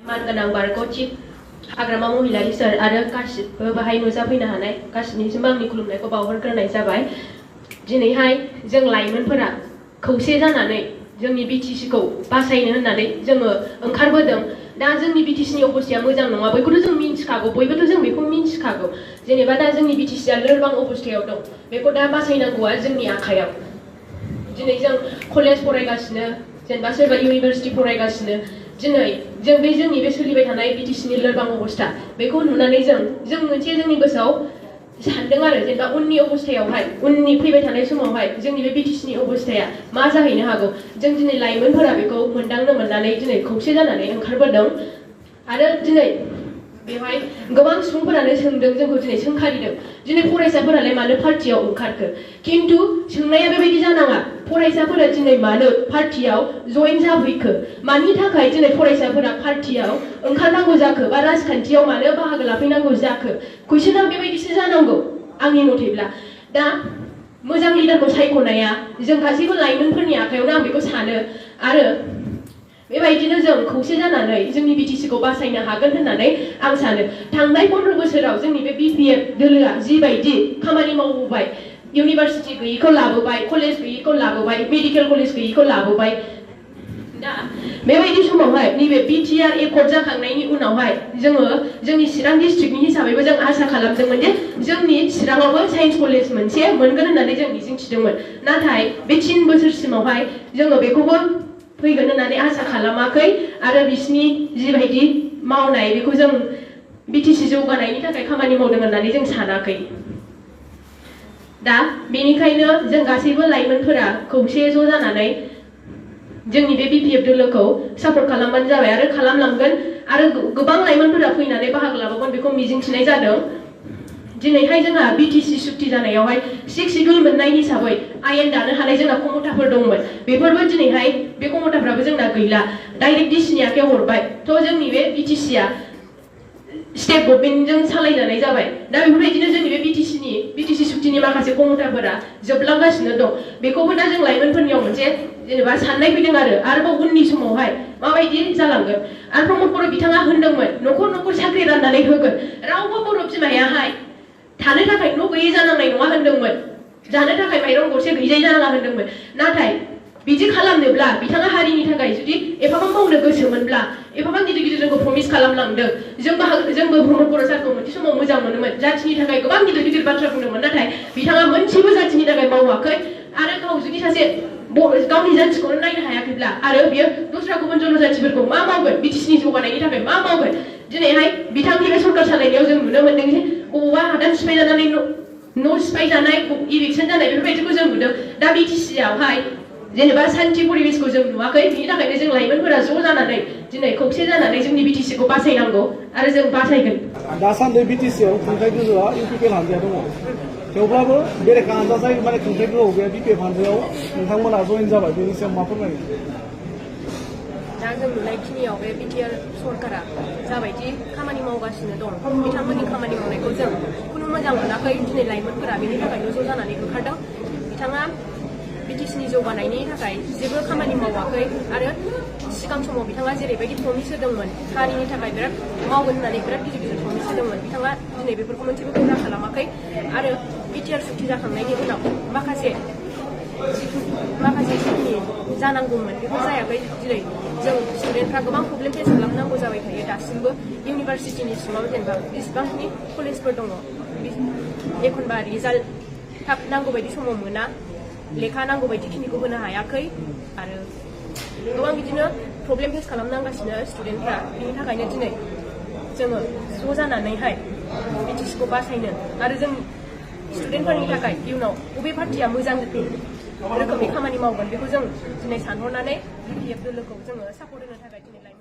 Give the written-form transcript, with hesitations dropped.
मानगोनां बारग' चिफ हाग्रामा महिलारि सार आरो गासिबो बाहाय नुजाफैनो हानाय गासिनिसिमबो आंनि खुलुमनायखौ बावहरग्रोनाय जाबाय। दिनैहाय जों लाइमोनफोरा खौसे जानानै जोंनि BTC खौ बासायनो होननानै जोङो ओंखारबोदों। दा जोंनि BTC नि अबस्थाया मोजां नङा, बयखौथ' जों मिन्थिखागौ, बयबोथ' जों बेखौ मिन्थिखागौ। जेनेबा दा जोंनि BTC आ लोरबां अबस्थायाव दं, बेखौ दा बासायनांगौआ जोंनि आखायाव। दिनै जों कलेज फरायगासिनो, जेनेबा सोरबा इउनिभार्सिटि फरायगासिनो, दिनै जों बे जोंनि बे सोलिबाय थानाय BTC नि लोरबां अबस्था बेखौ नुनानै जों मोनसे जोंनि गोसोआव सानदों आरो जेनेबा उननि अबस्थायावहाय, उननि फैबाय थानाय समावहाय जोंनि बे BTC नि अबस्थाया मा जाहैनो हागौ, जों दिनै लाइमोनफोरा बेखौ मोनदांनो मोननानै दिनै खौसे जानानै ओंखारबोदों। आरो दिनै बेवहाय गोबां सुबुंफोरानो सोंदों, जोंखौ दिनै सोंखारिदों, दिनै फरायसाफोरालाय मानो पार्टियाव ओंखारखो? खिन्थु सोंनाया बेबायदि जानाङा, फरायसाफोरा दिनै मानो पार्टियाव जइन जाफैखो, मानि थाखाय दिनै फरायसाफोरा पार्टियाव ओंखारनांगौ जाखो बा राजखान्थियाव मानो बाहागो लाफैनांगौ जाखो? कुइसना बेबायदिसो जानांगौ आंनि मथेब्ला। दा मोजां लिडारखौ सायख'नाया जों गासैबो लाइमोनफोरनि आखायावनो आं बेखौ सानो। आरो बेबायदिनो जों खौसे जानानै जोंनि BTC खौ बासायनो हागोन होननानै आं सानो। थांनाय 15 बोसोराव जोंनि बे BPF दोलोआ जिबायदि खामानि मावबोबाय, इउनिभार्सिटि गैयिखौ लाबोबाय, कलेज गैयिखौ लाबोबाय, मेडिकेल कलेज गैयिखौ लाबोबाय। दा बेबायदि समावहाय नैबे BTR एकर्ड जाखांनायनि उनावहाय जोङो जोंनि चिरां डिस्ट्रिक्टनि हिसाबैबो जों आसा खालामदोंमोन जे जोंनि चिराङावबो साइन्स कलेज मोनसे मोनगोन होननानै जों मिजिंथिदोंमोन। नाथाय बे 3 बोसोरसिमावहाय जोङो बेखौबो फैगोन होननानै आसा खालामाखै आरो बिसिनि जिबायदि मावनाय बेखौ जों BTC जौगानायनि थाखाय खामानि मावदों होननानै जों सानाखै। दा बेनिखायनो जों गासैबो लाइमोनफोरा खौसे ज' जानानै जोंनि बे BPF दोलोखौ सापर्ट खालामबानो जाबाय आरो खालामलांगोन आरो गोबां लाइमोनफोरा फैनानै बाहागो लाबावगोन बेखौ मिजिंथिनाय जादों। दिनैहाय जोंहा BTC सुक्ति जानायावहाय 6 शिड्युल मोननाय हिसाबै आयेन दानो हानाय जोंना खमथाफोर दंमोन, बेफोरबो दिनैहाय बे खमथाफ्राबो जोंना गैला, डाइरेक्ट DC नि आखायाव हरबाय। थ' जोंनि बे BTC आ स्टेट गभर्नमेन्टजों सालायजानाय जाबाय। दा बेफोरबायदिनो जोंनि बे BTC सुक्तिनि माखासे खमथाफोरा जोबलांगासिनो दं। बेखौबो दा जों लाइमोनफोरनियाव मोनसे जेनेबा साननाय फैदों आरोबाव उननि समावहाय माबायदि जालांगोन। आरो प्रमद बर' बिथाङा होनदोंमोन न'खर न'खर साख्रि राननानै होगोन, रावबो बर' बिमायाहाय थानो थाखाय न' गैयै जानांनाय नङा होनदोंमोन, जानो थाखाय माइरं गरसे गैजायै जानाङा होनदोंमोन। नाथाय बिदि खालामनोब्ला बिथाङा हारिनि थाखाय जुदि एफाबां मावनो गोसोमोनब्ला, एफाबां गिदिर गिदिर जोंखौ प्रमिस खालामलांदों, जोंबो प्रमद बर' सारखौ मोनसे समाव मोजां मोनोमोन, जाथिनि थाखाय गोबां गिदिर गिदिर बाथ्रा बुंदोंमोन, नाथाय बिथाङा मोनसेबो जाथिनि थाखाय मावाखै। आरो गाव जुदि सासे गावनि जाथिखौनो नायनो हायाखैब्ला आरो बियो दस्रा गुबुन जनजातिफोरखौ मा मावगोन, BTC नि जौगानायनि थाखाय मा मावगोन? दिनैहाय बिथांनि बे सरकार सालायनायाव जों नुनो मोनदों जे बबावबा हादान सिफायजानानै न' सिफायजानाय, इभिक्सन जानाय बेफोरबायदिखौ जों नुदों। दा BTC आवहाय जेनेबा सान्थि परिबेसखौ जों नुवाखै, बिनि थाखायनो जों लाइमोनफोरा ज' जानानै दिनै खौसे जानानै जोंनि BTC खौ बासायनांगौ आरो जों बासायगोन। दासान्दि BTC आव खुंथाय गोहोआ UPPL हानजाया दङ, थेवब्लाबो बेरेखा हानजा जाय माने खुंथाय गोहोआव गैया BPF हानजायाव नोंथांमोना जइन जाबाय, बेनि सायाव मा फोरमायो? दा जों नुनायखिनियाव बे BTR सरकारा जाबायदि खामानि मावगासिनो दं, बिथांमोननि खामानि मावनायखौ जों खुनु मोजां मोनाखै। दिनै लाइमोनफोरा बेनि थाखायनो ज' जानानै ओंखारदों। बिथाङा BTC नि जौगानायनि थाखाय जेबो खामानि मावाखै आरो सिगां समाव बिथाङा जेरैबायदि प्रमिस होदोंमोन, हारिनि थाखाय बिराद मावगोन होननानै बिराद गिदिर गिदिर प्रमिस होदोंमोन, बिथाङा दिनै बेफोरखौ मोनसेबो पुरा खालामाखै। आरो BTR सुक्ति जाखांनायनि उनाव माखासे जिखिनि जानांगौमोन बेफोर जायाखै। दिनै जों स्टुडेन्टफ्रा गोबां प्रब्लेम फेस खालामनांगौ जाबाय थायो दासिमबो। इउनिभार्सिटिनि सिङाव जेनेबा बेसेबांखिनि कलेजफोर दङ, एखनबा रिजाल्ट थाब नांगौ बायदि समाव मोना, लेखा नांगौ बायदि खिनिखौ होनो हायाखै आरो गोबां बिदिनो प्रब्लेम फेस खालामनांगासिनो स्टुडेन्टफ्रा। बिनि थाखायनो दिनै जोङो ज' जानानैहाय BTC खौ बासायनो आरो जों स्टुडेन्टफोरनि थाखाय इयुनाव बबे पार्टिया मोजां रोखोमनि खामानि मावगोन बेखौ जों दिनै सानहरनानै BPF दोलोखौ जोङो सापर्ट होनो थाखाय दिनै